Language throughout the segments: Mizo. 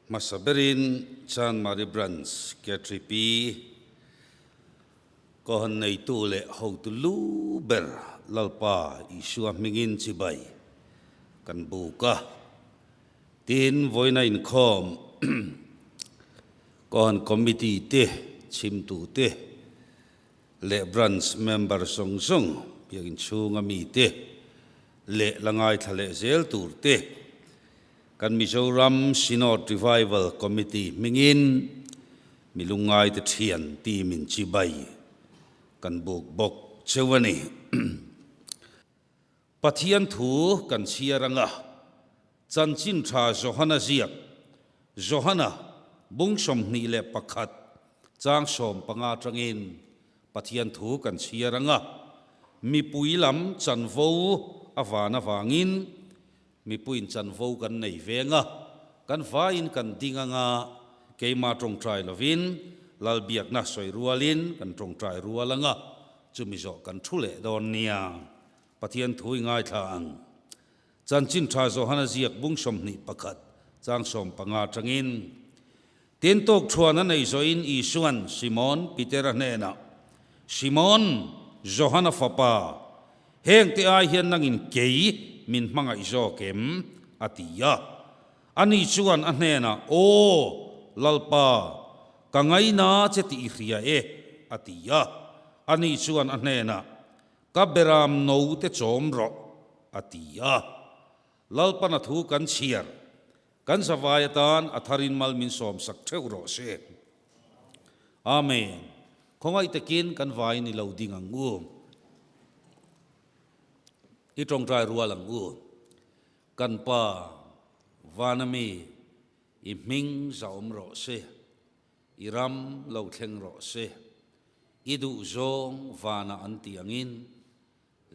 Hmasa berin Chanmari Branch KTP Kohhran neitu leh hotu lu ber Lalpa Isua hmingin chibai kan buk a. Tin, vawiina inkhawm Kohhran Committee te, chhimtu te leh Branch member zawng zawng biakinn chhunga mite leh la ngaithla leh zel tur te, Kan Mizoram Synod Revival Committee hmingin mi lungngaite thian team in chibai kan buk bawk cheu a ni. Pathian thu kan chhiar anga chanchin tha Johana ziak, Johana bung 21 chang 15 atangin Pathian thu kan chhiar anga mipui lam chanvo a van avangin Mipuiin chanvo kan nei veng a, kan vaiin kan ding anga, keima tawngtai lovin Lalbiakna sawi rualin kan tawngtai rual anga, chumi zawh kan thu leh dawn nia. Pathian thu i ngaithla ang. Chanchin tha Johana ziak bung 21 chang 15 atangin, Tin tawk thuan a nei zawhin Isuan Simon Petera hnenah, Simon, Johana fapa, hengte ai hian nangin kei min hmangaih zawk em? a ti a. Ani chuan a hnenah, Aw, Lalpa, ka ngaina che tih i hria e, a ti a. Ani chuan a hnenah, Ka beram no te chawm rawh, a ti a. Lalpana thu kan chhiar. Kan zavai atan a tharin mal min sawmsak theuh rawh se. Amen. Khawngaih takin kan vai ni lo ding ang u. I tawngtai rual ang u. Kan Pa, vana mi, i hming zahawm rawh se. I ram lo thleng rawh se. I duhzawng vana an tih angin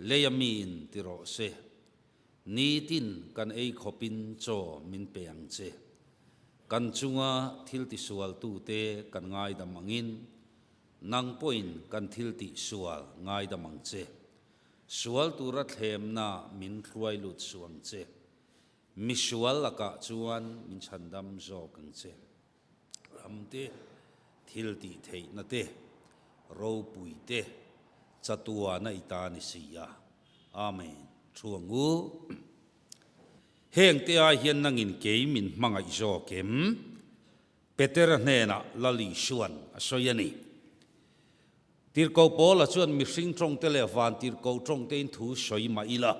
Lei a miin ti rawh se, Nitin kan ei khawpin chaw min pe ang che. Kan chunga thil tisualtute kan ngaidam angin, nang pawhin kan thil tihsual ngaidam ang che. Sual tura thlemna min hruai lut suh ang che. Misual lakah chuan min chhandam zawk ang che. Ram te, thil tih theihna te, ropui te, chatuana i ta ni si a. Amen. Thu ang u. Heng te ai hian nangin kei min hmangaih zawk em? Petera hnenah Lal Isuan a sawi a ni. Tirhkoh Paula chuan mihring tawngte leh van tirhkoh tawngtein thu sawi mah ila,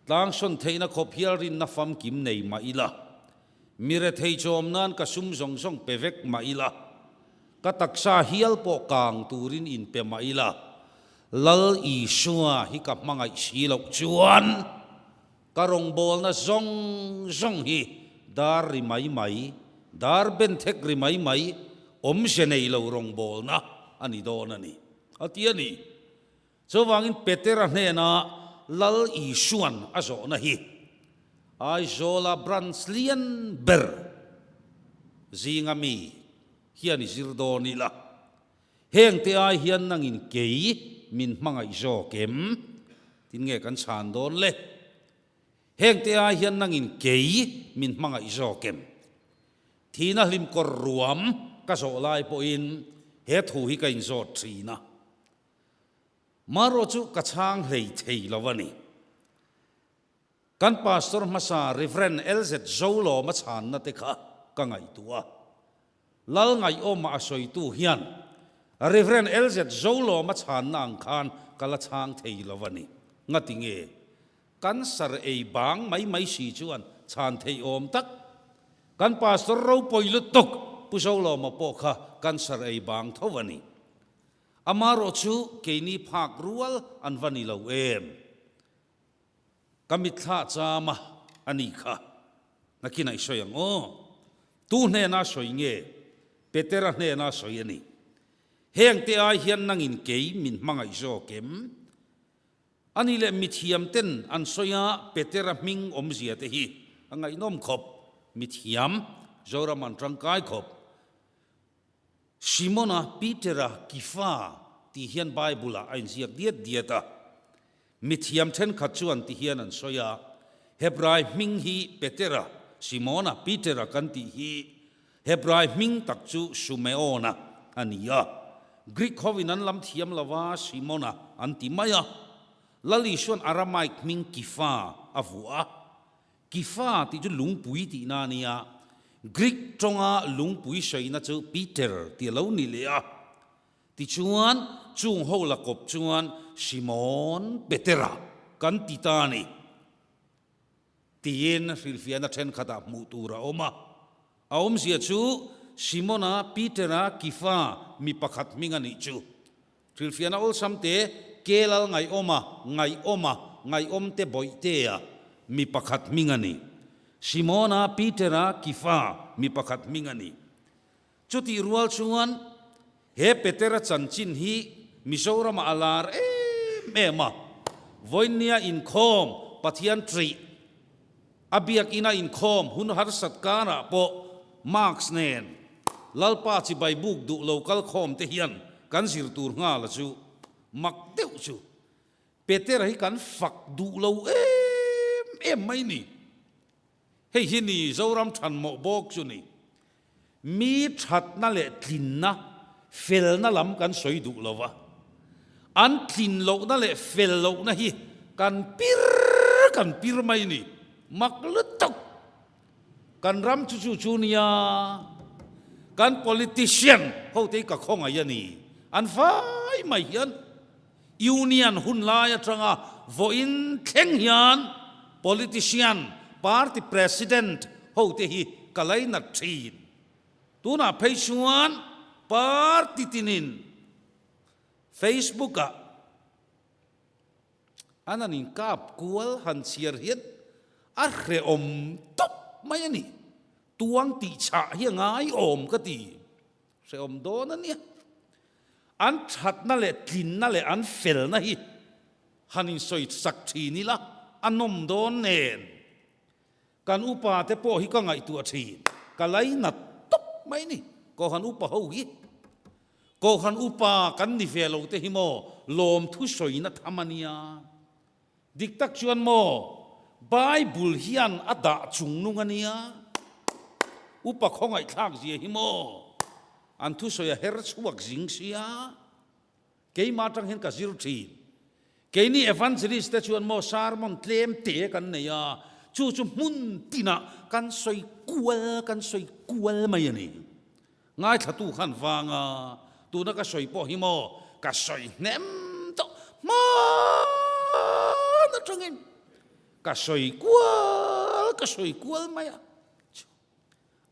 tlangsawn theihna khawp hial rinna famkim nei mah ila, Mi rethei chawm nan ka sum zawng zawng pe vek mah ila, ka taksa hial pawh kang turin in pe mah ila, Lal Isua hi ka hmangaih si loh chuan ka rawngbawlna zawng zawng hi dar ri mai mai, dar ben thek ri mai mai, awmze nei lo rawngbawlna a ni dawn a ni, a ti a ni. Chuvangin Petera hnena Lal Isuan a zawhna hi Aizawla branch lian ber zinga mi hian i zir dawn ila, hengte ai hian nangin kei min hmangaih zawk em? Tin nge kan chhan dawn le? Hengte ai hian nangin kei min hmangaih zawk em? Thihna hlimkawr ruam ka zawh lai pawhin he thu hi ka inzawt thin a. Marawh chu ka chhang hlei thei lo a ni. Kan pastor hmasa Rev. LZ Zolawma chhanna te kha ka ngaihtuah a. Lal ngaihawma a sawitu hian Rev. LZ Zolawma chhanna ang khan ka la chhang thei lo a ni. Ngati nge? Cancer ei bang mai mai si chuan chhan theih awm tak. Kan pastor ropui lutuk Pu Zolawma pawh kha cancer ei bang tho a ni. Amarawh chu keini phak rual an va ni lo em? Ka mitthla cham a a ni kha. Nakinah i sawi ang aw. Tu hnena sawi nge? Petera hnena sawi a ni. Hengte ai hian nangin kei min hmangaih zawk em? A ni leh mithiam ten an sawi a, Petera hming awmzia te hi a ngaihnawm khawp. Mithiam, Zoram an tangkai khawp. Simona, Petera, Kifa tih hian Bible-ah a inziak diat diat a. Mithiam thenkhat chuan ti hian an sawi a, Hebrai hming hi Petera. Simona, Petera kan tih hi Hebrai hming tak chu Sumeona a ni a, Greek hovin an lam thiam lo va Simona an ti mai a. Lal Isua'n Aramaic hming Kifa a vuah a. Kifa tih chu lungpui tihna a ni a, Greek tawnga lungpui sawina chu Peter tih a lo ni leh a. Tichuan, chung ho la kawp chuan Simon Petera kan ti ta a ni. Tiin hrilhfiahna thenkhatah hmuh tur a awm a. A awmzia chu Simona, Petera, Kifa mi pakhat hming a nih chu. Hrilhfiahna awlsam te, Kelal ngaihawma, ngaihawma, ngaihawmte bawihtea mi pakhat hming a ni. Simona, Petera, Kifa mi pakhat hming a ni. Chutih rual chuan he Petera chanchin hi Mizoramah a lar em em a, vawinia inkhawm Pathian ṭih a biakina inkhawm hun harsat karah pawh Marx nen Lalpa chibai buk duh lo kal khawm te hian kan zir tur nghal a chu mak deuh chu Petera hi kan fak duh lo em em mai ni. Hei hi ni Zoram thanmawh bawk chu ni. Mi thatna leh tlinna, felna lam kan sawi duh lo va. An tlin lohna leh fel lohna hi kan pir kan pir mai ni. Mak lutuk! Kan ram chu chu chu nia. Kan politician hote hi ka khawngaih a ni. An fai mai hian Union hun lai atanga vawiin thleng hian politician, party president hote hi ka lainat thin. Tunah phei chuan party tinin Facebook-ah an han inkap kual han chhiar hian a hrehawm tawp mai a ni. Tuang tihchhah hi a ngaiawm ka ti. Hrehawm dawn a nia. An thatna leh tlinna leh an felna hi han insawi sak thin ila a nawm dawn nen. Kan upa te pawh hi ka ngaihtuah thin, ka lainat tawp mai ni. Kohhran upa ho hi. Kohhran upa kan ni ve lo te hi maw lawmthu sawina tham a nia. Dik tak chuan maw, Bible hian a dah chungnung a nia. Upa khawngaihthlak zia hi maw, an thusawi a her chhuak zing sia. Keimah atang hian ka zir thin. Keini evangelist te chuan maw sermon tlem te kan nei a, chu chu hmun tinah kan sawi kual kan sawi kual mai a ni. Ngaithlatu khan vang a, tuna ka sawi pawh hi maw ka sawi hnem tawh hman atangin ka sawi kual ka sawi kual mai a,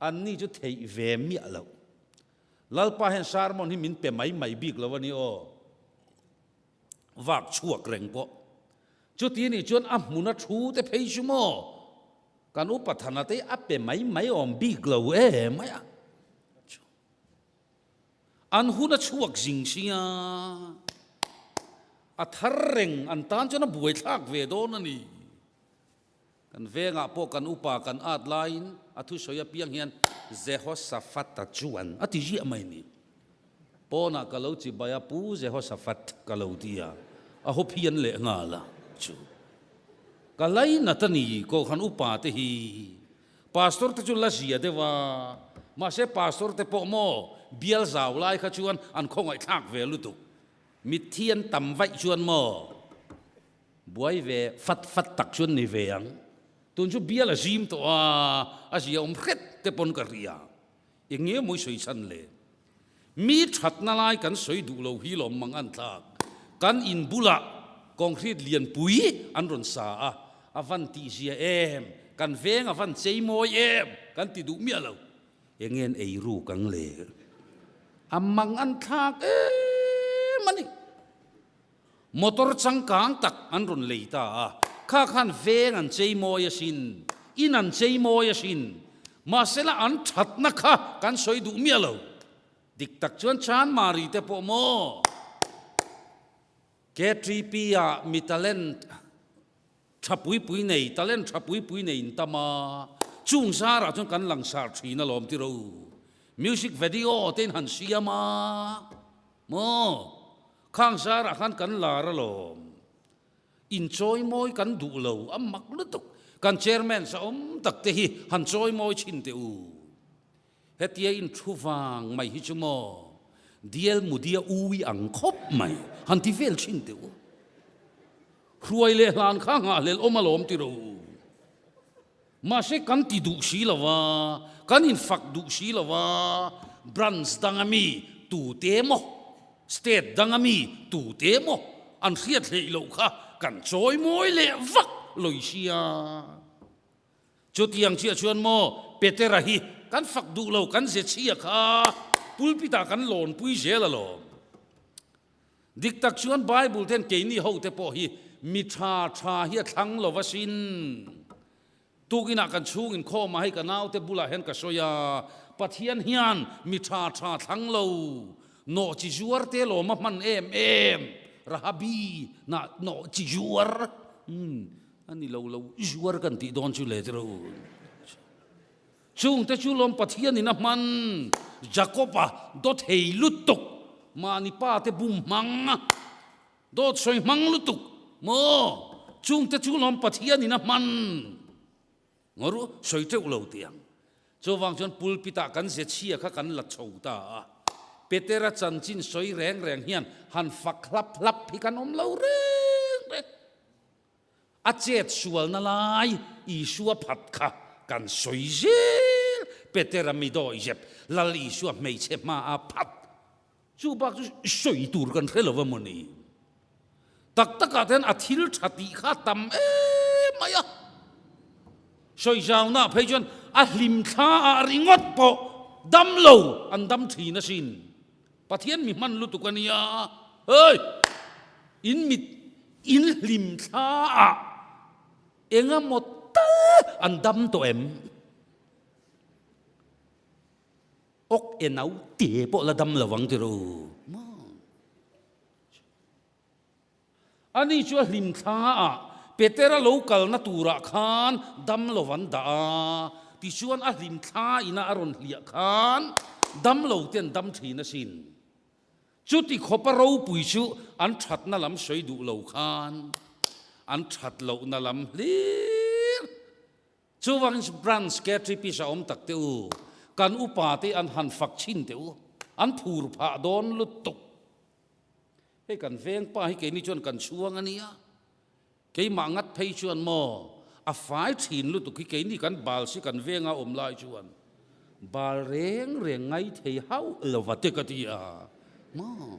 an ni chu theih ve miah loh. Lalpa hian sermon hi min pe mai mai bik lo a ni aw, vak chhuak reng pawh. Chuti nih chuan a hmuna thu te phei chu maw Kan upa Thana te a pe mai mai awm bik lo e mai a. An hun a chhuak zing sia. A thar reng an tan chuan a buaithlak ve dawn a ni. Kan vengah pawh kan upa kan at laiin a thusawi apiang hian Jehoshaphat-a chuan a ti ziah mai ni. Pawnah ka lo chibai a, Pu Jehoshaphat ka lo ti a, a haw phian leh nghal a chu. Ka lainat a ni, Kohhran upa te hi Pastor te chu la zia deuh a, mahse Pastor te pawh maw bial zau lai kha chuan an khawngaihthlak ve lutuk. Mitthi an tam vaih chuan maw buai ve fat fat tak chuan ni ve ang. Tun chu bial a zim tawh a, a zia awm hret te pawn ka hria. Eng nge mawi sawi chhan le? Mi thatna lai kan sawi duh lo hi lawm mang an thlak. Kan in bulah concrete lianpui an rawn sa a, a van tihzia em, kan veng a van chei mawi em kan ti duh miah lo. Eng nge an ei ruk ang le? A mang an thlak em a ni. Motor changkang tak an rawn lei ta a, kha khan veng an chei mawi asin, in an chei mawi asin, mahsela an thatna kha kan sawi duh miah lo. Dik tak chuan Chanmari te pawh maw KTP ah mi talent tha pui pui nei, talent tha pui pui nei in tam a, chung zarah chuan kan langsar thin alawm tiro. Music video te in han siam a maw? Khang zarah khan kan lar alawm. Inchawi mawi kan duh lo, a mak lutuk. Kan chairman zahawm tak te hi han chawi mawi thin teh u. Hetia in thu vang mai hi chu maw Dial Mudia ui ang khawp mai han ti vel thin teh u. Hruai leh hlan kha nghahhlelh awm alawm ti ro. Mahse kan ti duh si lo va, kan infak duh si lo va, branch danga mi tute emaw, state danga mi tute emaw an hriat hleih loh kha kan chawi mawi leh vak lawi sia. Chutiang chiah chuan maw Petera hi kan fak duh lo, kan ze chhia kha pulpit ah kan lawnpui zel alawm. Dik tak chuan Bible ten keini hote pawh hi mi tha tha hi a thlang lo asin. Tukinah kan chhung inkhawm ah hei ka naute bulah hian ka sawi a, Pathian hian mi tha tha thlang lo, nawh chi zuar te lawm a hman em em, Rahabi nah nawh chi zuar, umm a ni lo lo zuar kan tih dawn chu le tiraw. Chungte chu lawm Pathianin a hman Jakob-a dawt hei lutuk, mahni pate bum hmang a, dawt sawi hmang lutuk maw? Chungte chu lawm Pathianin a hman ngaw sawi teuh lo tiang. Chuvang chuan pulpit-ah kan ze chhia kha kan la chho ta a, Petera chanchin sawi reng reng hian han fak hlap hlap hi kan awm lo reng reng. A chet sualna lai Isua phat kha kan sawi zel, Petera mi dawi zep, Lal Isua hmeichhe hmaa phat chu bak chu sawi tur kan hre lo a maw ni? Tak takah te hian a thil tha tih kha a tam em mai a, sawi zauna phei chuan a hlim thla ah ringawt pawh dam lo an dam thin asin. Pathian mi hman lutuk a nia, hei! In mit in hlim thla ah enga maw tal an dam tawh em? Awk e nau te pawh la dam lo ang ti rawh u. Ani chu a hlim thla ah Petera lo kalna turah khan dam lo an dah a, tichuan a hlim thla ina a rawn hliah khan dam lo te an dam thin asin. Chuti khawpa ropui chu an thatna lam sawi duh lo khan an that lohna lam hlir. Chuvangin branch KTP a awm tak teh u, kan upa te an han fak chhin teh u, an phur phah dawn lutuk. Hei kan veng pa hi keini chuan kan chhuang a nia, keimah ngat phei chuan maw a fai thin lutuk hi keini kan bal si kan venga awm lai chuan bal reng reng ngai thei hauh lo va te ka ti a maw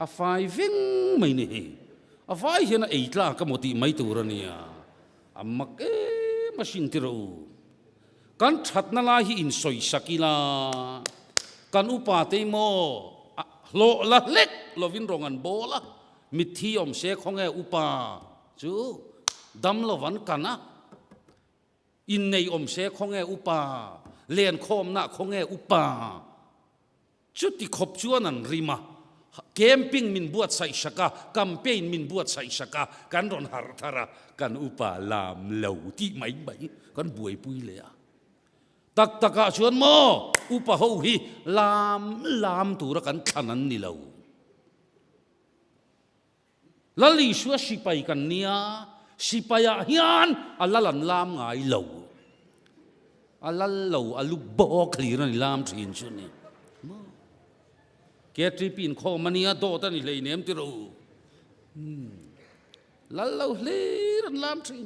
a fai veng mai ni hi a vai hian a ei tlak emaw tih mai tur a nia a mak em a hrin tirh u. Kan thatna lai hi insawisak ila, kan upa te maw hlawh la hlek lovin rawng an bawl a, mitthi awm se khawnge upa chu dam lo an kan a, innei awm se khawnge upa, lenkhawmna khawnge upa. Chuti khawp chuan an rim a, camping min buatsaih sak a, campaign min buatsaih sak a, kan rawn harh thar a, kan upa lam lo tih mai mai kan buaipui leh a. Tak takah chuan maw upa ho hi lam lam tura kan thlan an ni lo. Lal Isua sipai kan nia, sipaiah hian a lal an lam ngai lo. A lal lo, a lu bawk hlir a ni lam thin chu ni. KTP inkhawm a nia, dawt a ni hleinem ti rawh u. Lal lo hlir an lam thin.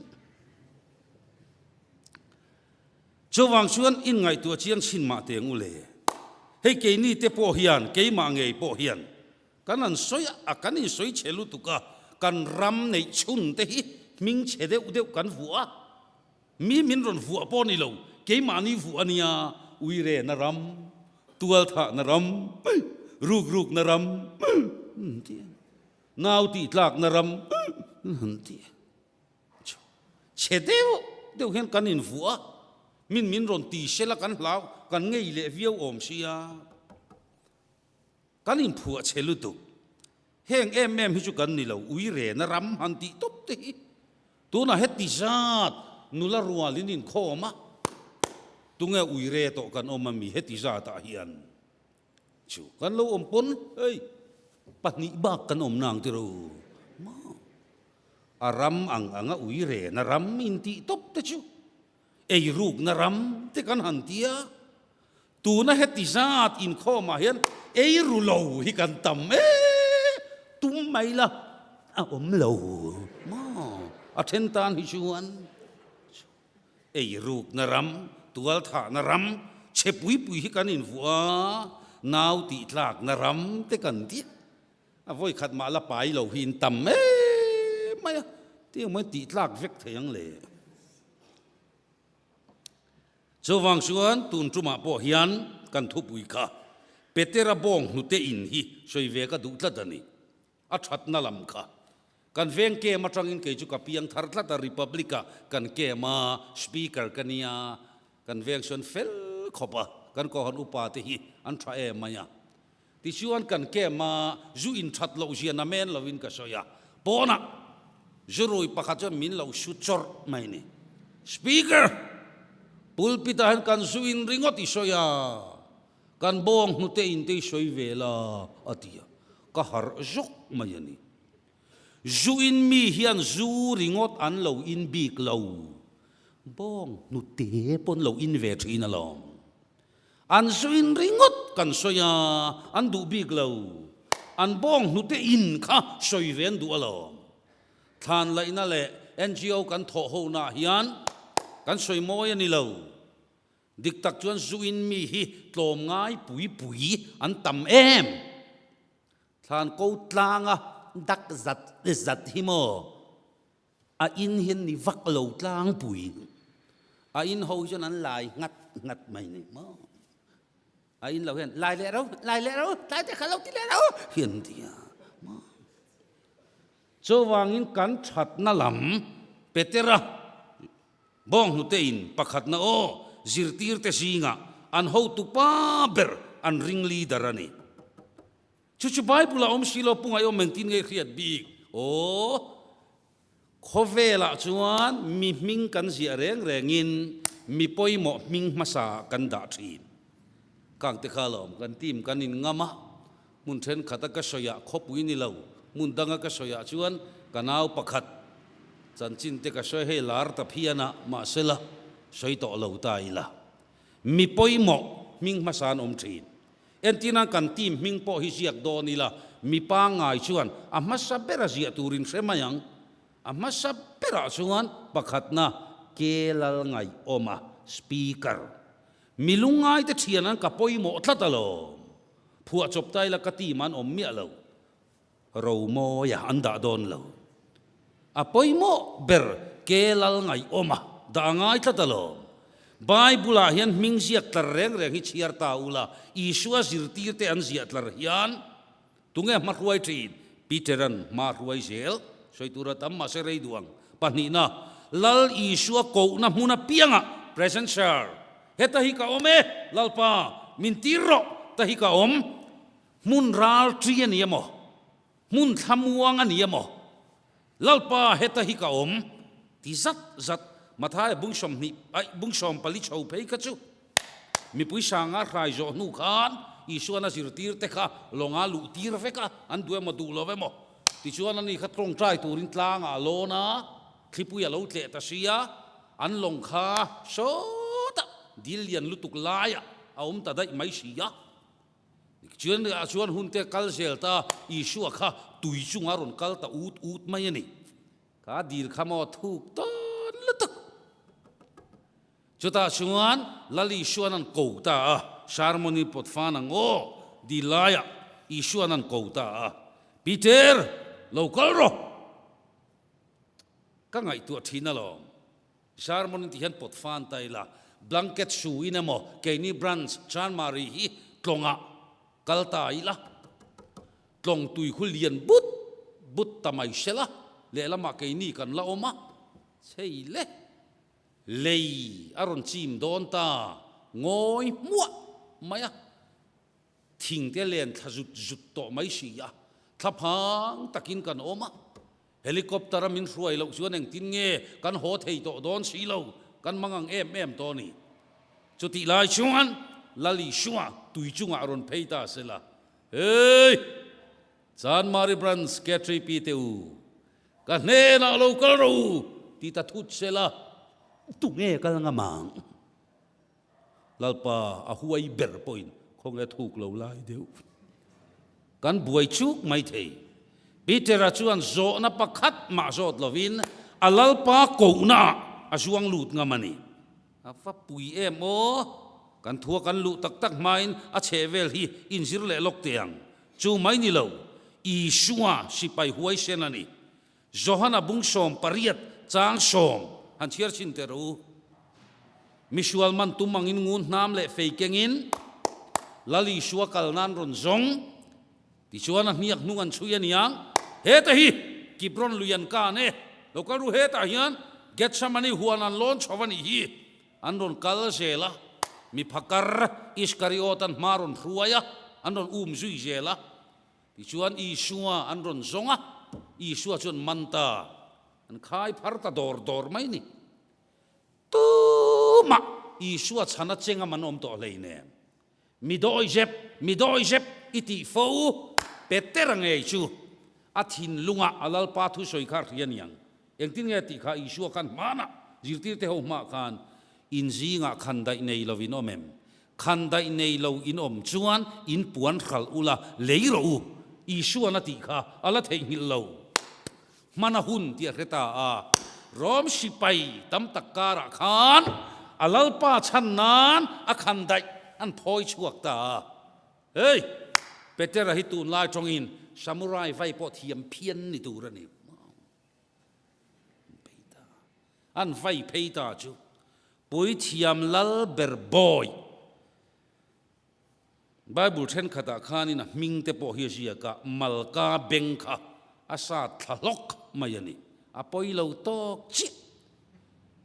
Chuvang chuan inngaihtuah chiang chhin mah teng u le. Hei keini te pawh hian, keimah ngei pawh hian, Kan an sawi a, kan insawi chhe lutuk a, kan ram neih chhun te hi hming chhe deuh deuh kan vuah a, mi min rawn vuah pawh ni lo, keimahni vuah a nia, uirena ram, tualthahna ram, rukrukna ram, nau tihtlakna ram an ti a. Chhe deuh deuh hian kan invuah a, min min rawn ti sela kan hlau, kan ngei leh viau awm sia. Kan inphuah chhe lutuk. Heng em em hi chu kan ni lo, ui rena ram han tih tawp te hi. Tunah heti zat nula rual in inkhawm a, tunge ui re tawh kan awm ami heti zatah hian chu kan lo awm pawn hei pahnih bak kan awm nang tiro maw. A ram ang anga ui rena ram intih tawp te chu eirukna ram te kan han ti a, tuna heti zat inkhawmah hian eiru lo hi kan tam e, tum mai la a awm lo maw? A then tan hi chuan eirukna ram, tualthahna ram, chhe pui pui hi kan invuah a, nau tihtlakna ram te kan ti a. A vawi khat mah la pai lo hi in tam em mai a, tiang mai tih tlak vek thei ang le. Chuvang chuan tun tumah pawh hian kan thupui kha Petera bawng hnute in hi sawi ve ka duh tlat a ni. A thatna lam kha. Kan veng kem atangin kei chu ka piang thar tlat a, Republic-ah kan kem a, Speaker ka nia, kan veng sawn fel khawp a, kan Kohhran upa te hi an tha em mai a. Tichuan kan camp a zu inthat loh zia na men lovin ka sawi a, pawnah zu rui pakhat chuan min lo su chawrh mai ni. Speaker! Pulpit ah hian kan zu in ringawt i sawi a, kan bawng hnute in te i sawi ve la a ti a, ka harh zawk mai a ni. Zu in mi hian zu ringawt an lo in bik lo, bawng hnute pawn lo in ve thin alawm. An zuin ringawt kan sawi a, an duh bik lo. An bawng hnute in kha sawi ve an duh alawm. Thlan laihna leh NGO kan thawh honaah hian kan sawi mawi a ni lo. Dik tak chuan zuin mi hi tlawm ngai pui pui an tam em. Thlan ko tlanga dak zat zat hi maw? A in hian ni vak lo tlangpui. A in ho hi chuan an lai nghat nghat mai ni maw? A in lo hian lai leh ro, lai leh ro, tlai te kha lo ti leh ro hi an ti a maw? Chuvangin kan thatna lam Petera bawnghnute in pakhatna aw zirtirte zingah an hotupa ber an ring leader a ni. Chu chu Bible ah awm si lo pu ngaih awm engtin nge hriat bik? Aw, khawvelah chuan mi hming kan ziah reng rengin mi pawimawh hming hmasa ah kan dah thin. Kang te kha lawm kan team kan in ngam a, hmun thenkhat a ka sawi ah khawpui ni lo, hmun dang a ka sawi ah chuan ka nau pakhat chanchin te ka sawi hei lar ta phian a, mahsela sawi tawh lo ta ila. Mi pawimawh hming hmasa an awm thin. Entirna kan team hming pawh hi ziak dawn ila, mi pangngai chuan a hmasa bera ziah turin hre mai ang. A hmasa berah chuan pakhatna Kelal ngaihawm a, Speaker. Mi lungngaite thian an ka pawimawh tlat alawm. Phuahchawp ta ila ka team an awm miah lo. Romawia an dah dawn lo. A pawimawh ber ke lal ngaihawm a dah a ngai tlat alawm. Bible-ah hian hming ziak tlar reng reng hi chhiar ta ula, Isua zirtirte an ziah tlar hian tunge hma hruai thin? Peter-a'n hma hruai zel sawi tur a tam mahse rei duh ang. Pahnihna, Lal Isua kohna hmun apiangah, present sir, heta hi ka awm e, Lalpa, min tir rawh, ta hi ka awm. Hmun ral ṭi a ni emaw? Hmun thlamuang a ni emaw? Lalpa heta hi ka awm, ti zat zat Mathaia bung 20 aih bung 40 chho phei kha chu mipui sanga hrai zawh hnu khan Isuan a zirtir te kha lawnga luh tir vek a, an duh emaw duh lo emaw tichuan ani kha tawngtai turin tlangah a lawn a, thlipui a lo tleh ta si a, an lawng kha sawtah dil lian lutuk laiah a awm ta daih mai si a. Chuan ah chuan hun te kal zel ta Isua kha tui chunga rawn kal ta ut ut mai a ni. Kha dil kha maw thuk tawn lutuk. Chutah chuan Lal Isuan an ko ta a, Sermon in pawt fan ang aw, dil laiah Isuan an ko ta a, Peter, lo kal rawh! Ka ngaihtuah thin alawm. Sermon in ti hian pawt fan ta ila, blanket su in emaw keini branch Chanmari hi tlawngah kal ta ila, tlawng tui khu lian but but ta mai se la, lehlamah keini kan la awm a, chei le, lei a rawn chim dawn ta ngawi hmuah mai a. Thing te len thla zut zut tawh mai si a, thlaphang takin kan awm a. Helicopter a min hruai loh chuan engtin nge kan haw thei tawh dawn si lo, kan mang ang em em tawh a ni. Chutih lai chuan Lal Isua tui chungah a rawn phei ta se la, Hey! Chanmari Branch K3P te u, Ka hnenah lo kal rawh u, ti ta thut sela, tunge kal ngam ang? Lalpa a huai ber pawhin khawnge thuk lo lai deuh. Kan buai chuk mai thei. Petera chuan zawhna pakhat mah zawt lovin a Lalpa kohnaah a zuang lut ngam a ni. A va pui em aw! Kan thua kan luh tak tak hmain a chhehvel hi inzir leh lawk teh ang. Chu mai ni lo, Isua sipai huaisen a ni. Johana bung 18 chang sawm han chhiar chhin teh rawh u. Misual man tum angin ngun hnam leh fei kengin Lal Isua kal nan rawn zawng. Tichuan a hniak hnung an chhui a niang. Heta hi Kibron lui an kan e. Lo kal ru hetah hian Gethsemane huan an lawn chho a nih hi. An rawn kal zel a, mi phakar Iskariot an hma rawn hruai a, an rawn um zui zel a. Tichuan Isua an rawn zawng a, Isua chuan man ta, an khai phar ta dawr dawr mai ni. Tumah Isua chhana chengam an awm tawh hleinem. Mi dawi zep, mi dawi zep i tih fo Petera ngei chu a thinlungah a Lalpa thusawi kha hria niang. Engtin nge tih kha Isua khan hmanah zirtirte ho hmah khan in zingah khandaih nei lo in awm em? Khandaih nei lo in awm chuan in puan hralh ula lei rawh u Isuan a tih kha a la theihnghilh lo. Hmana hun tih a hre ta a, Rom sipai tam tak karah khan a Lalpa chhan nan a khandaih an phawi chhuak ta a. Hei! Petera hi tunlai tawngin samurai vai pawh thiam phian ni tur a ni. An vai phei ta chu Puithiam Lal ber bawi Bible thenkhatah khanin a hming te pawh hi a ziak a, Malka beng kha a sat thla hlawk mai a ni. A pawi lo tawk chiah.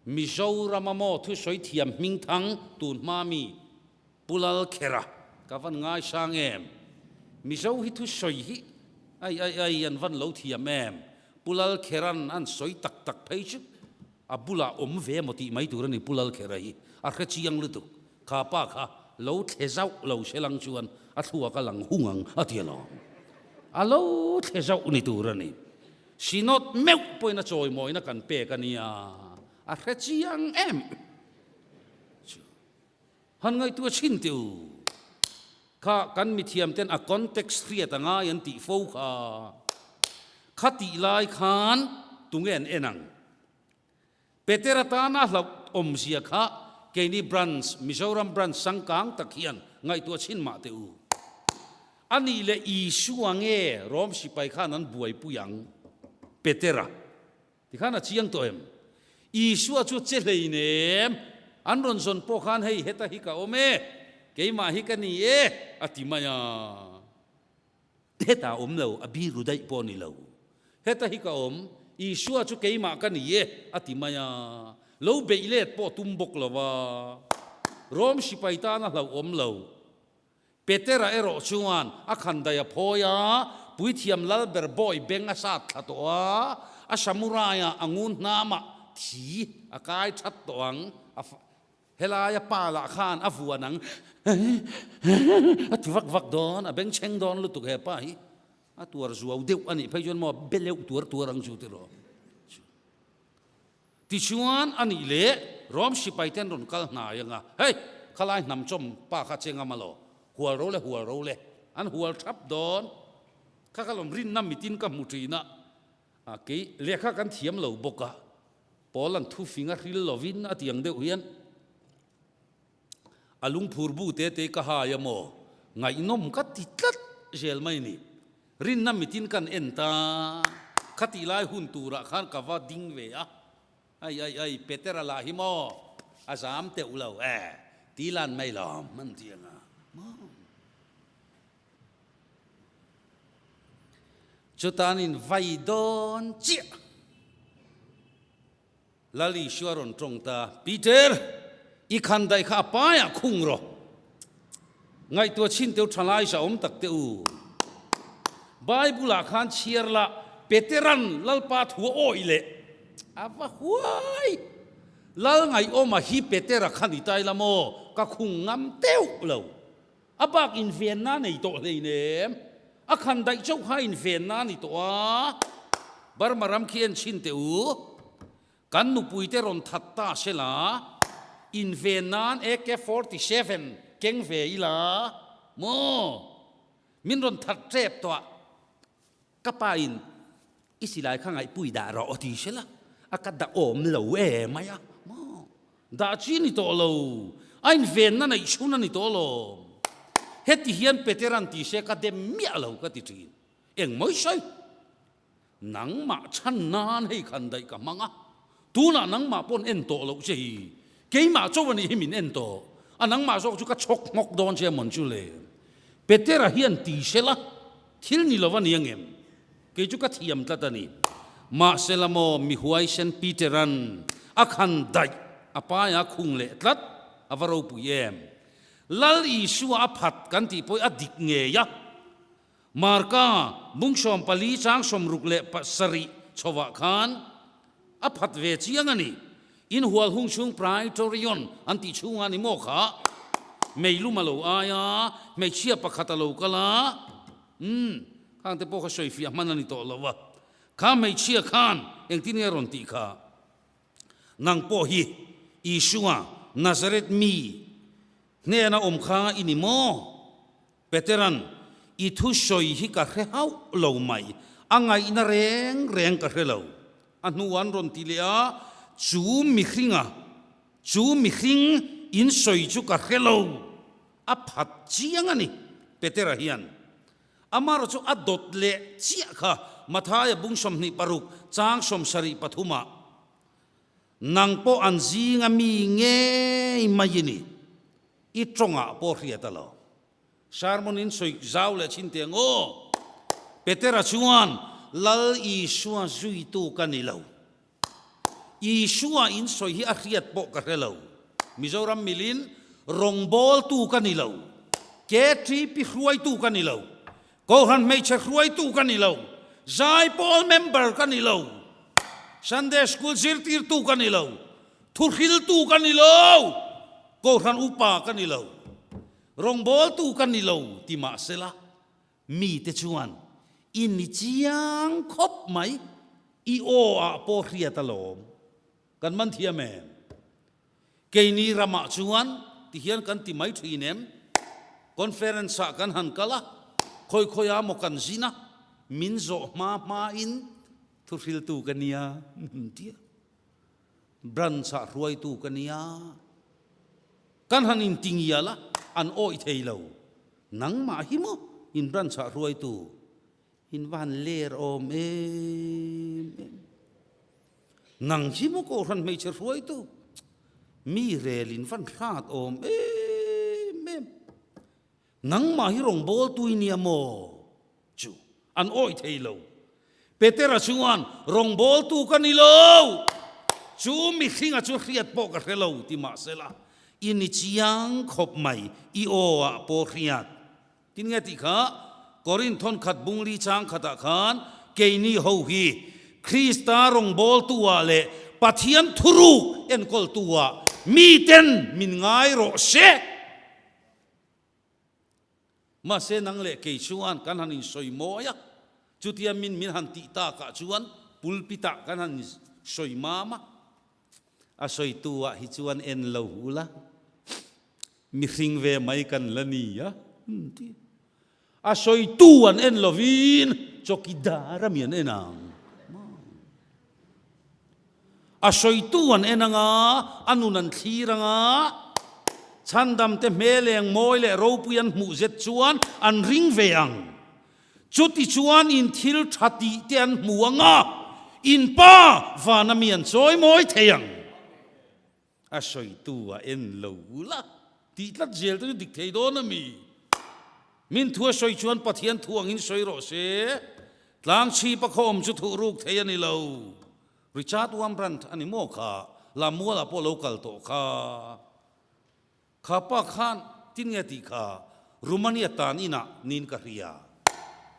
Mizorama maw thusawi thiam hming thang tun hma mi Pu Lalkhera ka van ngaisang em? Mizo hi thusawi hi ai ai ai an van lo thiam em? Pu Lalkheran an sawi tak tak phei chu a bulah awm ve maw tih mai tur a ni Pu Lalkhera hi a hre chiang lutuk. Kha pa kha lo thle zauh lo se lang chuan a thluak a lang hung ang a ti alawm. A lo thle zauh ni tur a ni. Synod meuh pawhin a chawimawina kan pek a nia, a hre chiang em chu. Han ngaihtuah chhin teh u. Kha kan mithiam ten a context hriat a ngai an tih fo kha. Kha tih lai khan tunge an en ang? Peter atana hlauh awmzia kha keini branch, Mizoram branch sangkang tak hian ngaihtuah chhin mah teh u. A nih leh Isua nge Rom sipai khan an buaipui ang? Petera tikhan a chiang tawh em? Isua chu che hleinem, an rawn zawn pawh khan hei heta hi ka awm e, keimah hi ka ni e a ti mai a. Heta awm lo, a biru daih pawh a ni lo. Heta hi ka awm, Isua chu keimah ka ni e, a ti mai a. Lo beih let pawh tum bawk lo va. Rom sipai tan a hlauhawm lo. Petera erawh chuan a khandaih a phawi a, puithiam Lalber bawi beng a sat thla tawh a, a samurai-ah a ngun hnamah thi a kai that tawh ang. A Helaia pa lah khan a vuan ang a ti vak vak dawn, a bengchheng dawn lutuk he pa hi. A tuar zuau deuh a nih phei chuan maw be leuh tuar tuar ang chu tiraw. Tichuan a nih leh Rom sipai ten rawn kal hnai anga, hei khalai hnam chawm pa kha cheng am alaw, hual ro le hual ro le, an hual thap dawn. Kha ka lawm rinna mitin ka hmu thin a, a kei lehkha kan thiam lo bawk a, Paul an thufing a hril lovin a tiang deuh hian a lungphur bu te te ka hai a maw? Ngaihnawm ka ti tlat zel mai ni. Rinna mitin kan en ta, khatih lai hun turah khan ka va ding ve a, ai ai ai Petera lah hi maw a zam teuh lo e, ti lan mai lawm an ti ang a maw? Chutanin vai dawn chiah Lal Isua rawn tawng ta, Peter, i khan daih kha a paiah khung rawh. Ngaihtuah chhin teu thalai sa awm tak teh u. Bible-ah khan chhiar la, Peteran Lalpa thu a awih leh a va huai. Lal ngaihawma hi Petera khan i tai la maw? Ka khung ngam teuh lo. A bak invenna nei tawh hleinem. A khan daih chauh kha invenna a ni tawh a. Burma ram khi en chhin teh u. Kan nupuite rawn that ta se la, inven nan AK 47 keng ve ila maw? Min rawn that tep tawh a, ka pa in i silai kha ngaihpui dah rawh aw ti se la, a ka dah awm lo e mai a maw? Dah chi ni tawh lo, a invenna neih chhun a ni tawh alawm. Heti hian Petera'n ti se ka dem miah lo ka ti thin. Engmawi sawi? Nangmah chhan nan hei khan daih ka hmang a, tunah nangmah pawn en tawh loh che hi, keimah cho a nih hi min en tawh a, nangmah zawk chu ka chhawk nghawk dawn che amawn chu le. Petera hian ti sela thil ni lo a ni angem? Kei chu ka thiam tlat a ni. Mahsela maw mi huaisen Petera'n a khan daih a paia khung leh tlat a va ropui em? Lal Isua a phat kan tih pawh hi a dik ngei a. Marka bung 14 chang 67 chhovah khan a phat ve chiang a ni. Inhual hung chhung Praetorion an tih chhungah ni maw kha meilum a lo ai a, hmeichhia pakhat a lo kal a, umm, khang te pawh kha sawifiah hman a ni tawh lo a. Kha hmeichhia khan engtin nge a rawn tih kha? Nang pawh hi Isua Nazareth mi hnena awm kha i ni maw? Petera'n, I thu sawi hi ka hre hauh lo mai, a ngaihna reng reng ka hre lo. A hnu an rawn ti leh a, Chu mihringa, chu mihring in sawi chu ka hre lo. A phat chiang a ni, Petera hian. Amarawh chu a dawt leh chiah kha Mathaia bung 26 chang 73 ah, Nang pawh an zinga mi ngei mai i ni. I tawngah pawh hriat a lo. Sermon in sawi zau leh chin teh ang aw. Petera chuan, Lal Isua zuitu ka ni lo. Isua in sawi hi a hriat pawh ka hre lo. Mizoram milin rawngbawltu ka ni lo. KTP hruaitu ka ni lo. Kohhran hmeichhe hruaitu ka ni lo. Zaipawl member ka ni lo. Sunday school zirtirtu ka ni lo. Thuhriltu ka ni lo. Kohhran upa ka ni lo. Rawngbawltu ka ni lo ti mah sela, mite chuan i ni chiang khawp mai, i aw ah pawh hriat alawm. Kan man thiam em? Keini ramah chuan ti hian kan ti mai thin em? Conference ah kan han kal a, khawi khawi ah maw kan zin a, min zawh hma hma in thuhriltu ka nia tia. Branch ah hruaitu ka nia. Kan han inti ngial a, an awih thei lo. Nangmah hi maw in branch ah hruaitu? In va han ler awm em em. Nang hi maw Kohhran hmeichhe hruaitu? Mi rel in van hrat awm em em. Nangmah hi rawngbawltu i nia maw? Chu an awih thei lo. Petera chuan, Rawngbawltu ka ni lo! Chu mihringa chu hriat pawh ka hre lo, ti mah sela, i ni chiang khawp mai, i aw ah pawh hriat. Tin nge tih kha, Korinth thawnkhat bungli chang khatah khan, Keini ho hi Krista rawngbawltu ah leh Pathian thuruk enkawltu ah miten min ngai rawh se. Mahse nang leh kei chuan kan han insawi mawi a, chutia min min han tih takah chuan pulpit ah kan han sawi mam a, a sawitu ah hi chuan en lo ula, mihring ve mai kan la ni a, ti. A sawitu an en lovin chawkidar a mi an en ang. A sawitu an en anga, a nun an thlir anga, chhandamte hmel eng mawi leh ropui an hmuh zet chuan an ring ve ang. Chuti chuan in thil tha tih te an hmu anga, in Pa vana mi an chawi mawi thei ang. A sawitu a en lo la tih tlat zel te chu dik thei dawn a mi? Min thu a sawi chuan Pathian thu angin sawi rawh se. Tlang chhip a khaw awm chu thuh ruk thei a ni lo. Richard Wurmbrand a ni maw kha? Lamualah pawh lo kal tawh kha. Kha pa khan tin nge tih kha Romania tan inah niin ka hria.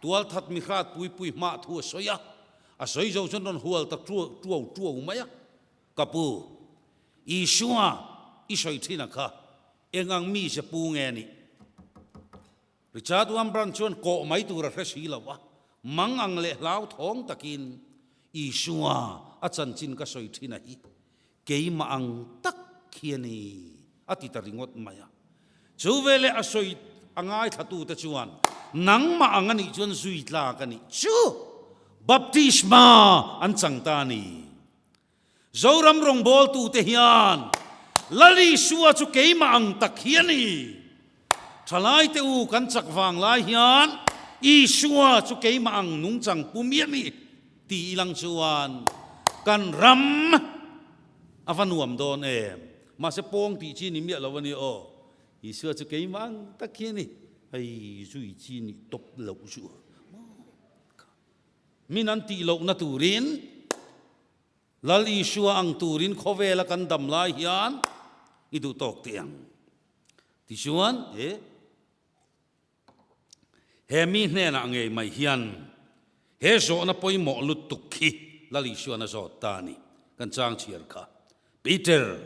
Tualthat mihrat puipui hmah thu a sawi a, a sawi zo chuan rawn hual ta tuau tuau mai a. Ka pu, Isua i sawi thin a kha, eng ang mi ze pu nge nih? Richard Wurmbrand chuan kawh mai tur a hre si lo a, mang ang leh hlauthawng takin. Isua a chanchin ka sawi thin a hi keimah ang tak khi a ni, a ti ta ringawt mai a. Chu veleh a sawi a ngaithlatute chuan, Nangmah ang a nih chuan zui tlak a nih chu baptisma an chang ta a ni. Zoram rawngbawltute hian Lal Isua chu keimah ang tak hi a ni. Thalaite u kan chak vang lai hian Isua chu keimah ang nungchang pu mi a ni ti ilang chuan kan ram a va nuam dawn em. Mahse pawng tih chi ni miah lo a ni aw. Isua chu keimah ang tak hi a ni. Hei zui chi nih tawp loh chu. Min an tih lohna turin Lal Isua ang turin khawvela kan dam lai hian i duh tawk teh ang. Tichuan, e, he mi hnenah ngei mai hian he zawhna pawimawh lutuk khi Lal Isuan a zawt ta a ni. Kan chang chhiar kha. Peter,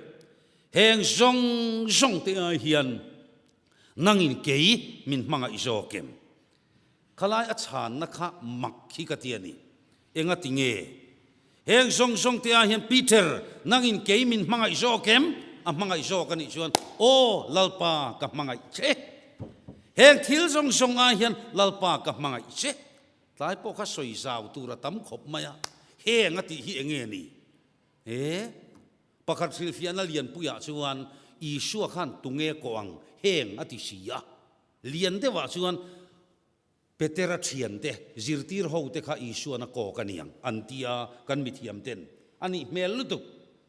heng zawng zawng te ai hian nangin kei min hmangaih zawk em? Khalai a chhanna kha mak hi ka ti a ni. Enga ti nge? Heng zawng zawng te ah hian Peter, nangin kei min hmangaih zawk em? A hmangaih zawk a nih chuan, Aw, Lalpa ka hmangaih che. Heng thil zawng zawng ah hian Lalpa ka hmangaih che. Tlai pawh kha sawi zau tur a tam khawp mai a, heng a tih hi enge ni? He pakhat hrilhfiahna lianpuiah chuan Isua khan tunge kawh ang heng a ti si a. Lian deuhah chuan Petera thiante, zirtir hote kha Isuan a kawk a niang, an ti a, kan mithiam ten. A nih hmel lutuk.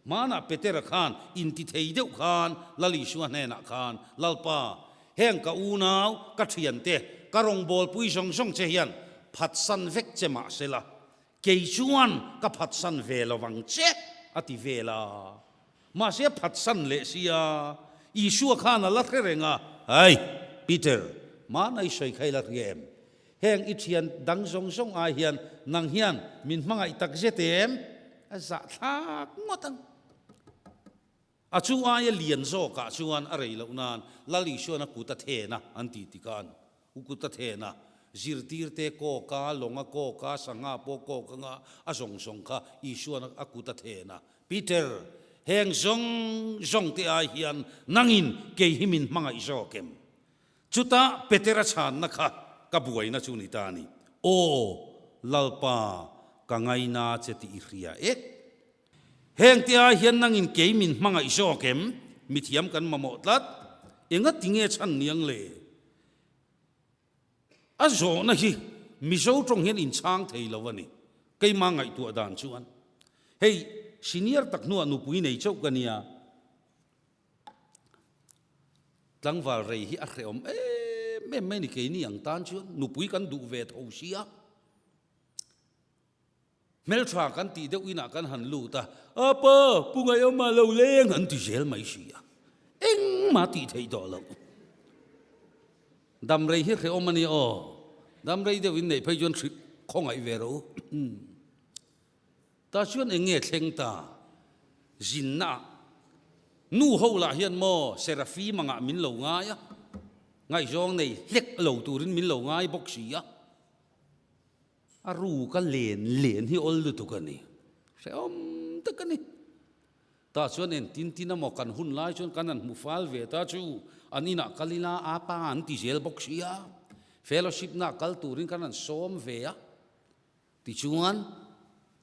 Hmanah Petera khan inti thei deuh khan Lal Isua hnenah khan, Lalpa, heng ka unau, ka thiante, ka rawngbawlpui zawng zawng che hian phatsan vek che mah sela, kei chuan ka phatsan ve lo vang che, a ti vel a. Mahse a phatsan leh sia, Isua khan a la hre reng a, Hai, Peter, mahna i sawi kha i la hria em? Heng i thian dang zawng zawng ai hian nang hian min hmangaih tak zet em? A zahthlak ngawt ang. A chu aia lian zawkah chuan a rei loh nan Lal Isuan a kut a then a, an ti tikhan u kut a then a, zirtirte kawk a, lawng a kawk a, sangha pawh kawk anga a zawng zawng kha Isuan a kut a then a, Peter, heng zawng zawng te ai hian nangin kei hi min hmangaih zawk em? Chutah Petera chhanna kha ka buaina chu ni ta a ni, Aw, Lalpa, ka ngaina che tih i hria e. Heng te ai hian nangin kei min hmangaih zawk em? Mithiam kan mamawh tlat. Engati nge chhan niang le? A zawhna hi Mizo tawng hian inchhang thei lo a ni. Keimah ngaihtuah dan chuan hei senior tak hnuah nupui nei chauh ka nia. Tlangval rei hi a hrehawm em em mai a ni keini ang tan chuan nupui kan duh ve tho sia. Hmeltha kan tih deuh inah kan han lut a, Apa, Pu Ngaihawma lo leng an ti zel mai si a, engmah tih theih tawh loh. Damrei hi hrehawm a ni aw, damrei deuh in neih phei chuan hrih khawngaih ve rawh u. Tah chuan eng nge thleng ta? Zinna ah nu ho lah hian maw Serafim angah min lo ngai a, ngaihzawng nei hlek lo turin min lo ngai bawk si a. A ruka len len hi awl lutuk a ni. Hrehawm tak a ni. Tah chuan en tin tin emaw kan hun lai chuan kan han hmu fal ve ta chu an inah kal ila a pa an ti zel bawk si a. Fellowship na kal turin kan han sawm ve a. Tichuan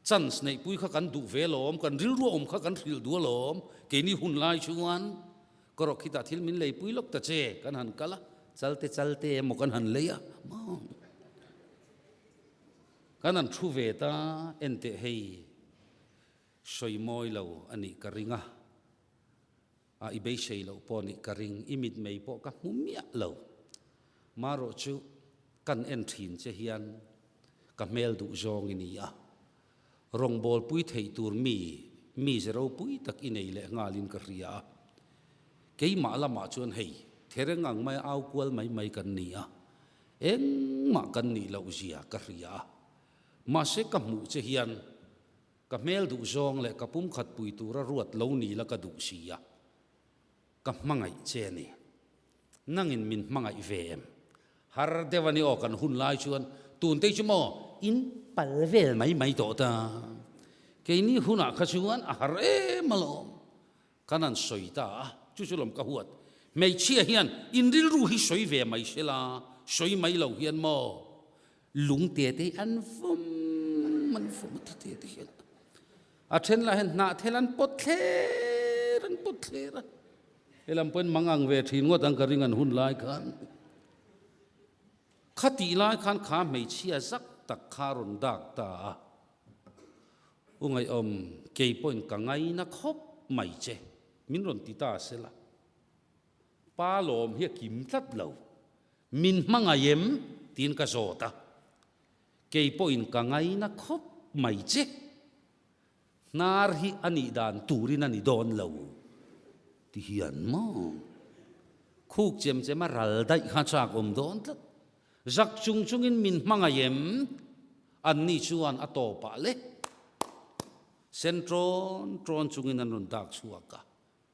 chance neihpui kha kan duh ve alawm, kan rilru awm kha kan hrilh duh alawm. Keini hun lai chuan ka rawk khitah thil min leipui lawk ta che kan han kal a, chalte chalte emaw kan han lei a. Kan han thu ve ta, enteh hei sawi mawi lo a nih ka ring a, a i beisei loh pawh nih ka ring, i mitmei pawh ka hmu miah lo. Marawh chu kan en thin che hian ka hmel duh zawng i ni a, rawngbawlpui theih tur mi mi ze ropui tak i nei leh nghalin ka hria a. Keimah lamah chuan hei thereng ang maia au kual mai mai kan ni a, Engmah kan nih loh zia ka hria a, mahse ka hmuh che hian ka hmel duh zawng leh ka pumkhat pui tura ruat lo ni la ka duh si a, ka hmangaih che a ni. Nangin min hmangaih ve em? Har deuh a ni aw kan hun lai chuan tun te chu maw in pal vel mai mai tawh ta. Keini hunah kha chuan a har em alawm. Kan han sawi ta a, chu chu lawm ka huat. Hmeichhia hian in rilru hi sawi ve mai se la, sawi mai lo hian maw lung te te hi an vawm an vawm a ti te te hian. A then lah hian hnah thel an pawt thler an pawt thler a, helam pawhin mang ang ve thin ngawt ang ka ring an hun lai khan. Khatih lai khan kha hmeichhia zak tak kha a rawn dak ta a, U Ngaihawm, kei pawhin ka ngaina khawp mai che, min rawn ti ta se la. Pa lawm hi a kim tlat lo, min hmangaih em? tiin ka zawt a, kei pawhin ka ngaina khawp mai che. Hnar hi a nih dan turin a ni dawn lo ti hian maw? Khuk chem chem a ral daih kha chak awm dawn tlat. Zak chung chungin min hmangaih em? Anni chuan a tawpah le sen ṭawn ṭawn chungin an rawn dak chhuak a,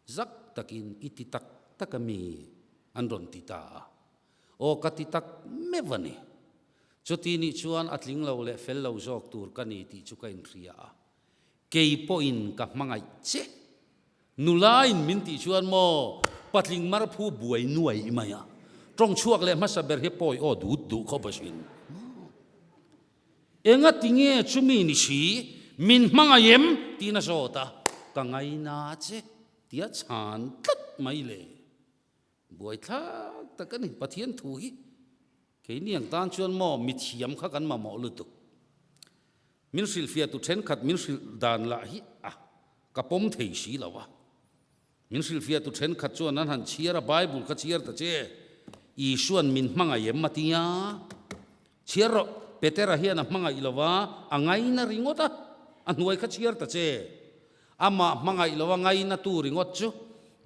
zak takin i ti tak tak a mi? an rawn ti ta a. Aw ka ti tak meuh a ni. Chuti nih chuan a tling lo leh fel lo zawk tur ka ni tih chu ka inhria a, kei pawhin ka hmangaih che. Nulain min tih chuan maw patling marphu buai nuai mai a, tawng chhuak leh hmasa ber hi pawi aw dut duh khawp asin. Enga tinge chumi ni si min hmangaih em tiin a zawt a, ka ngaina che tia chhan tlat mai le. Buaithlak tak a ni, Pathian thu hi keini ang tan chuan maw mithiam kha kan mamawh lutuk. Min hrilhfiahtu thenkhat min hrilh dan lah hi a ka pawm thei si lo a. Min hrilhfiahtu thenkhat chuan an han chhiar a, Bible kha chhiar ta che, Isua'n min hmangaih em a tia? Chhiar rawh, Petera hian a hmangaih lo a, a ngaina ringawt a, a hnuai kha chhiar ta che. Amah hmangaih lo a ngainatu ringawt chu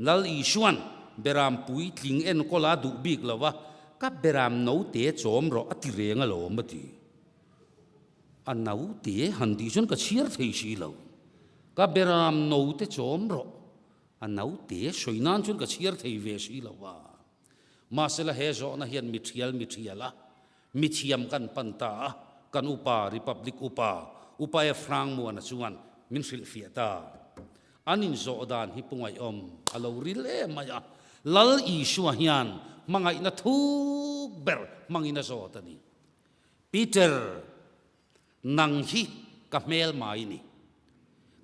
Lal Isua'n beram puitling enkawl a duh bik lo a, ka beram note chawm rawh a ti reng alawm a ti. A note han tih chuan ka chhiar thei si lo. Ka beram note chawm rawh, a note sawi nan chuan ka chhiar thei ve si lo a. Mahsela he zawhna hian mi thial mi thial a, Mi thiam kan pan ta a, kan upa, Republic upa, Upa Efrang Muana chuan min hrilhfiah ta. An inzawh dan hi pu ngaihawm a lo ril em mai a, Lal Isua hian hmangaihna thuk ber hmangin a zawt a ni. Peter, nang hi ka hmelma i ni.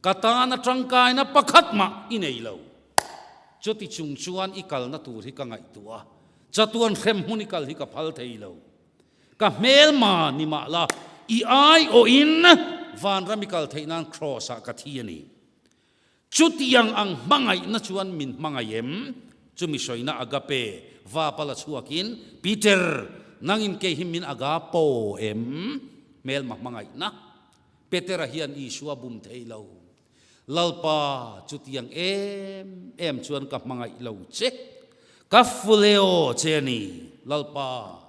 Ka tana tangkaina pakhat mah i nei lo. Chuti chung chuan i kalna tur hi ka ngaihtuah a, chatuan hrem hmun i kal hi ka phal thei lo. Ka hmelma ni mah la, i aiawhin vanram i kal theih nan Kraws-ah ka thi a ni. Chutiang ang hmangaihna chuan min hmangaih em? Chumi sawina agape vapa la chhuakin, Peter, nangin kei hi min agapo em? Hmelma hmangaihna. Petera hian Isua bum thei lo. Lalpa, chutiang em em chuan ka hmangaih lo che. Ka fuleo che a ni, Lalpa.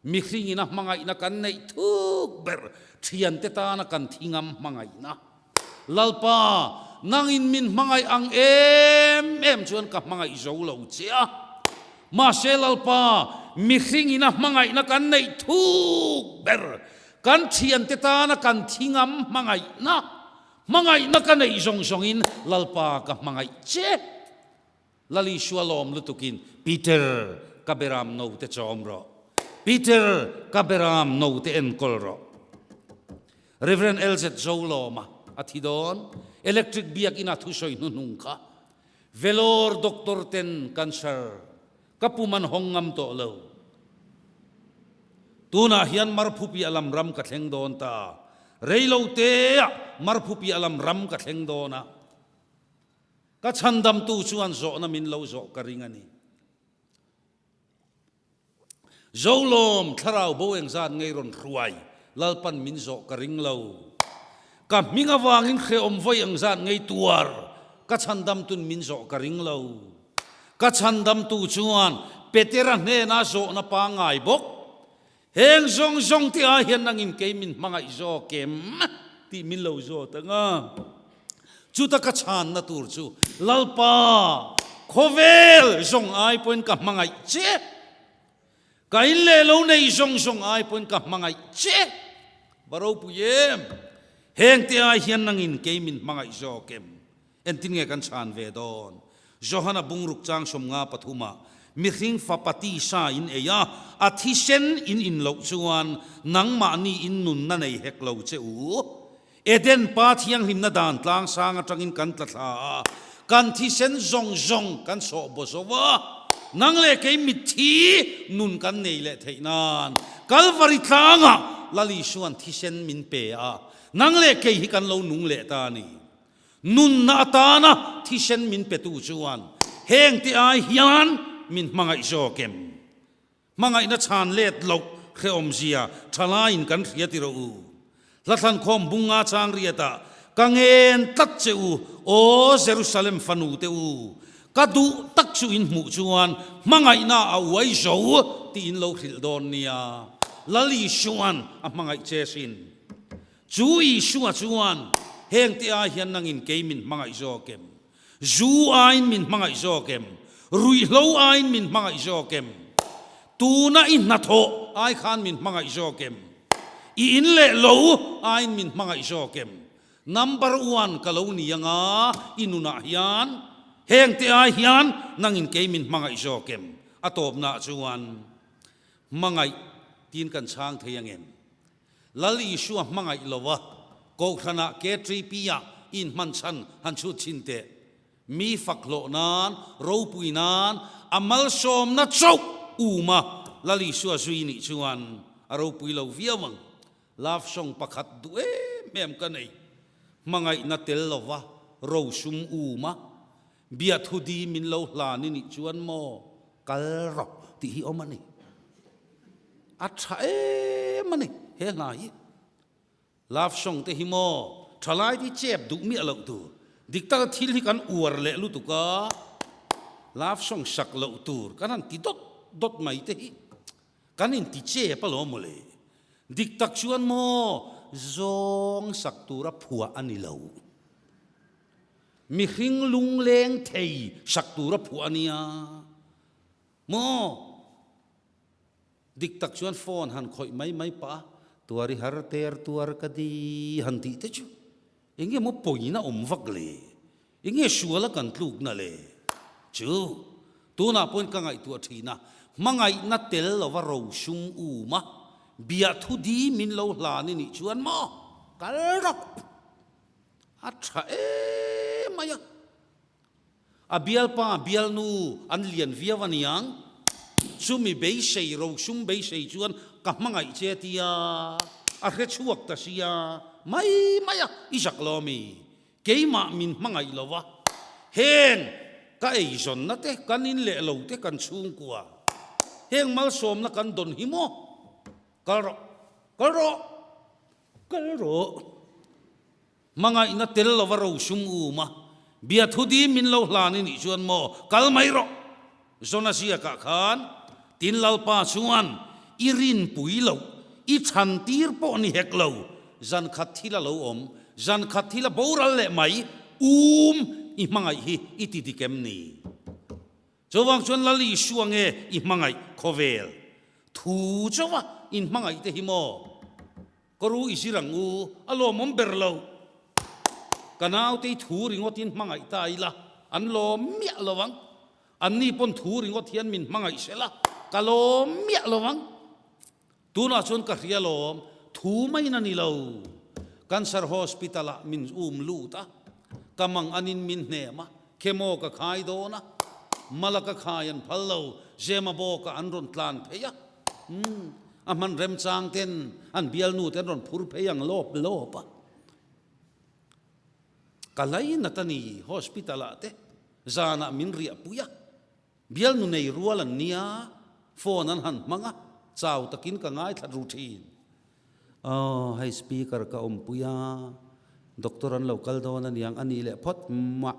Mihringin a hmangaihna kan neih thuk ber thiante tana kan thingam hmangaihna. Lalpa, nangin min hmangaih ang em em chuan ka hmangaih zo lo che a. Mahse Lalpa, mihringin a hmangaihna kan neih thuk ber kan thiante tana kan thingam hmangaihna, hmangaihna ka neih zawng zawngin Lalpa ka hmangaih che. Lal Isua lawm lutukin, Peter, ka beram note chawm rawh. Peter, ka beram note enkawl rawh. Rev. LZ Zolawma a thi dawn. Electric biakina thusawi hnuhnung kha Vellore doctor ten cancer ka pum an hawng ngam tawh lo. Tunah hian Marphupiah lam ram ka thleng dawn ta. Reiloteah Marphupiah lam ram ka thleng dawn a. Ka chhandamtu chuan zawhna min lo zawh ka ring a ni. Zolawm thlarau bo engzat ngei rawn hruai Lalpan min zawh ka ring lo. Ka hming avangin hrehawm vawi engzat ngei tuar ka chhandamtun min zawh ka ring lo. Ka chhandamtu chuan Petera hnena zawhna pangngai bawk Heng zawng zawng te ah hian nangin kei min hmangaih zawk em tih min lo zawt ang a. Chuta ka chhanna tur chu Lalpa, khawvel zawng ai pawhin ka hmangaih che. Ka in leh lo nei zawng zawng ai pawhin ka hmangaih che. Va ropui em! Hengte ai hian nangin kei min hmangaih zawk em? Engtin nge kan chhan ve dawn? Johana bungruk chang 53 ah, Mihring fapa tisa in ei a, a thisen in in loh chuan nangmahni in nunna nei hek lo che u. Eden pa thianghlimna dan tlangsang atangin kan tla thla a, kan thisen zawng zawng kan sawh baw zo a, nang leh kei mitthi nun kan nei leh theih nan Kalvari tlangah Lal Isua'n thisen min pe a, nang leh kei hi kan lo nung leh ta a ni. Nunna atana thisen min petu chuan hengte ai hian min hmangaih zawk em? Hmangaihna chhan let loh hrehawmzia thalaiin kan hria ti rawh u. Hlathlankhawm bunga chang riatah ka ngen tlat che u, aw Jerusalem fanu te u, ka duh tak chu in hmuh chuan hmangaihna a uai zo tih in lo hrilh dawn nia. Lal Isua'n a hmangaih che sin. Chu Isua chuan, Hengte ai hian nangin kei min hmangaih zawk em? Zu aiin min hmangaih zawk em? Ruihhlo aiin min hmangaih zawk em? Tuna i hnathawh ai khan min hmangaih zawk em? I in leh lo aiin min hmangaih zawk em? Number one ka lo ni anga i nunah hian hengte ai hian nangin kei min hmangaih zawk em? A tawpnaah chuan hmangaih tiin kan chhang thei angem? Lal Isua hmangaih lo a, Kohhranah KTP-ah i inhman chhan han chhut chhin teh. Mi fak hlawh nan, ropui nan, a malsawmna chauh um a, Lal Isua zui nih chuan a ropui lo viau ang. Love song pakhat duh em em ka nei. Hmangaihna tel lova rosum um a, biathu di min lo hlan i nih chuan maw kal rawh tih hi awm a ni. A tha em a ni he hla hi. Love song te hi maw thalai te hi chep duh miah loh tur. Dik taka thil hi kan uar leh lutuk a, love song sak loh tur kan han ti dawt dawt mai te hi kan inti chep alawm mawle. Dik tak chuan maw zawng sak tura phuah a ni lo. Mihring lungleng thei sak tura phuah a nia maw? Dik tak chuan phone han khawih mai mai pah a, tuar i har ter tuar ka di han tih te chu eng nge maw pawina awm vak le? Eng nge suala kan tlukna le? Chu tunah pawhin ka ngaihtuah thin a, hmangaihna tel lova rosum um a, biahthu di min lo hlan i nih chuan maw kal rawh a tha em mai a. A bialpa bialnu an lian viau a niang. Chumi beisei, rosum beisei chuan ka hmangaih che tia a hre chhuak ta sia mai mai a, i zak lo ami? Keimah min hmangaih lo va, heng ka eizawnna te, kan in leh lo te, kan chhungkua heng malsawmna kan dawn hi maw? Kal rawh, kal rawh, kal rawh. Hmangaihna tel lova rosum um a, biathu dim min lo hlan i nih chuan maw, kal mai rawh. Jona ziakah khan, Tin Lalpa chuan i rinpui loh, i chhan tir pawh ni hek lo, zan khat thil a lo awm, zan khat thil a boral leh mai, um i hmangaih hi i ti dik em ni? Chuvang chuan Lal Isua nge i hmangaih khawvel thu chauha in hmangaih te hi maw? Ka ru i zir ang u, a lawmawm ber lo. Ka naute i thu ringawtin hmangaih ta ila, an lawm miah lo ang. Anni pawn thu ringawt hian min hmangaih sela, ka lawm miah lo ang. Tunah chuan ka hria lawm, thu maiin a ni lo. Cancer Hospital-ah min um lut a, ka mang anin min hnem a, chemo ka khai dawn a, mala ka khai an phal lo, Zema bawkah an rawn tlan phei a. Umm, a hman remchang ten an bialnu te an rawn phur phei ang lawp lawp a. Ka lainat a ni, hospital ah te zanah min riah pui a, bialnu nei rual an nia, phone an han hmang a, chau takin ka ngaithla ru thin. Aw, hei speaker ka awmpui a, doctor an lo kal dawn a niang, a nih leh phawt mah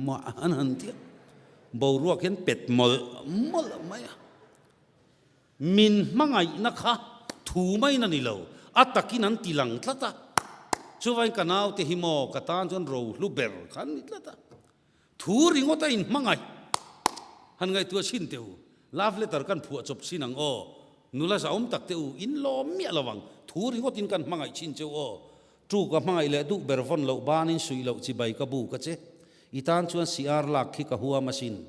mah an han ti a, boruak hian pet mawlh mawlh mai a. Min hmangaihna kha thu maiin a ni lo, a takin an ti lang tlat a. Chuvain ka naute hi maw ka tan chuan rohlu ber kha an ni tlat a. Thu ringawt a inhmangaih. Han ngaihtuah chhin teh u, love letter kan phuah chawp chhin ang aw, nula zahawm tak teh u, in lawm miah lo ang, thu ringawtin kan hmangaih chhin cheu aw. Ṭu ka hmangaih leh duh ber vawn loh banin suih loh chibai ka buk a che. I tan chuan siar lak khi ka huam asin.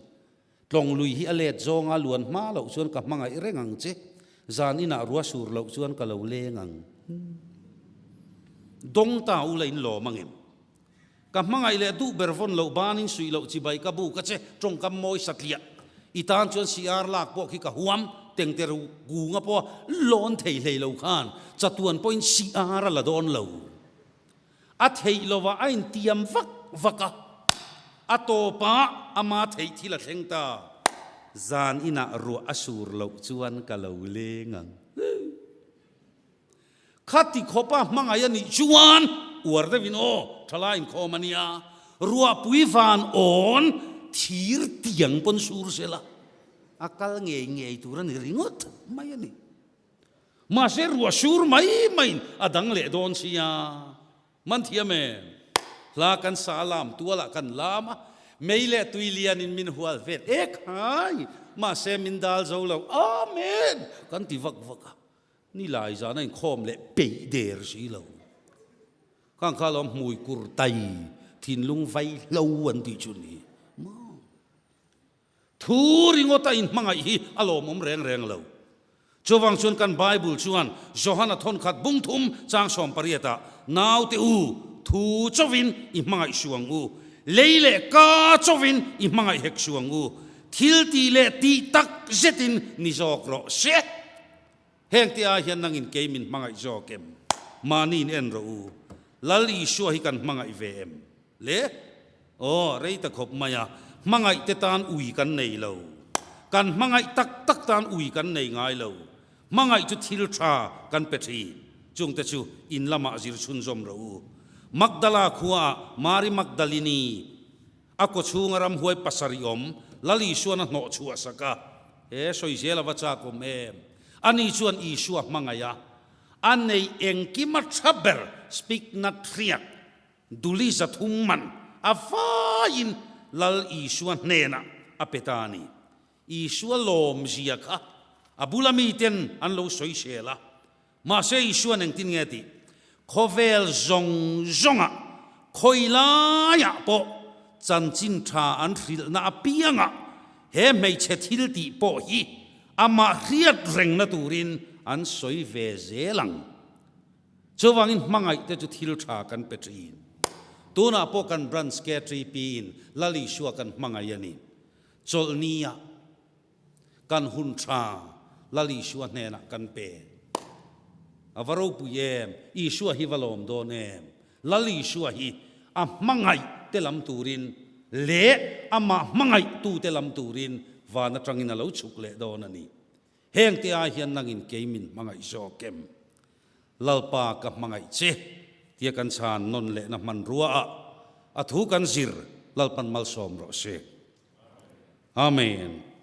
Tlawng lui hi a let zawnga luan hma loh chuan ka hmangaih reng ang che. Zan inah rua sur loh chuan ka lo leng ang. Dawng ta ula in lawm angem? Ka hmangaih leh duh ber vawn loh banin suih loh chibai ka buk a che, tawngkam mawi satliah. I tan chuan siar lak pawh khi ka huam, tengte gunga pawh lawn thei hlei lo khan chatuan pawhin siar a la dawn lo. A theih lovah a intiam vak vak a, a tawpah ama theih thil a thleng ta. Zan inah ruah a sur loh chuan ka lo leng ang. Khati khawpa hmangaih a nih chuan uar deuhin aw, thalai inkhawm a nia, ruahpui van awn thir tiang pawn sur sela a kal ngei ngei tur a ni ringawt mai a ni. Mahse ruah sur mai maiin a dang leh dawn sia. Man thiam em? Hla kan sa a lam tualah kan lam a, mei leh tui lianin min hual vel ek hai, mahse min dal zo lo, Amen! kan ti vak vak a. Ni lai zan a inkhawm leh peih der si lo. Khang kha lawm hmui kur tai thinlung vai hlo an tih chu ni maw. Thu ringawt a inhmangaih hi a lawmawm reng reng lo. Chuvang chuan kan Bible chuan Johana thawnkhat bung thum chang 18 ah Naute u, thu chauhin i hmangaih suh ang u, lei leh ka chauhin i hmangaih hek suh ang u, thil tih leh tih tak zetin ni zawk rawh se. Heng te ai hian nangin kei min hmangaih zawk em? Mahniin en rawh u. Lal Isua hi kan hmangaih ve em? Le? Aw, rei ta khawp mai a, hmangaih te tan ui kan nei lo. Kan hmangaih tak tak tan ui kan nei ngai lo. Hmangaih chu thil tha kan pe thin. Chungte chu in lamah zir chhunzawm rawh u. Magdala khuaah Mari Magdalini A kawchhunga ramhuai pasarih awm Lal Isuan a hnawh chhuah sak a, He sawi zel a va chak awm em? Ani chuan Isua hmangaih a, a neih engkim a tha ber spiknat hriak duli 300 man a vaiin Lal Isua hnenah a pe ta a ni. Isua lawmzia kha a bula miten an lo sawi sel a, Mahse Isua'n engtin nge tih? Khawvel zawng zawngah khawi laiah pawh chanchin tha an hrilhna apiangah he hmeichhe thil tih pawh hi amah hriat rengna turin an sawi ve zel ang. Chuvangin hmangaih te chu thil tha kan pe thin. Tunah pawh kan Branch KTP in Lal Isua kan hmangaih a ni. Chawlhni ah. Kan hun tha Lal Isua hnenah kan pe. A va ropui em? Isua hi va lawm dawn em? Lal Isua hi a hmangaih te lam turin leh amah hmangaih tute lam turin van atangin a lo chhuk leh dawn a ni. Heng te ai hian nangin kei min hmangaih zawk em? Lalpa ka hmangaih che tia kan chhan nawn lehna hmanrua ah a thu kan zir Lalpan malsawm rawh se. Amen.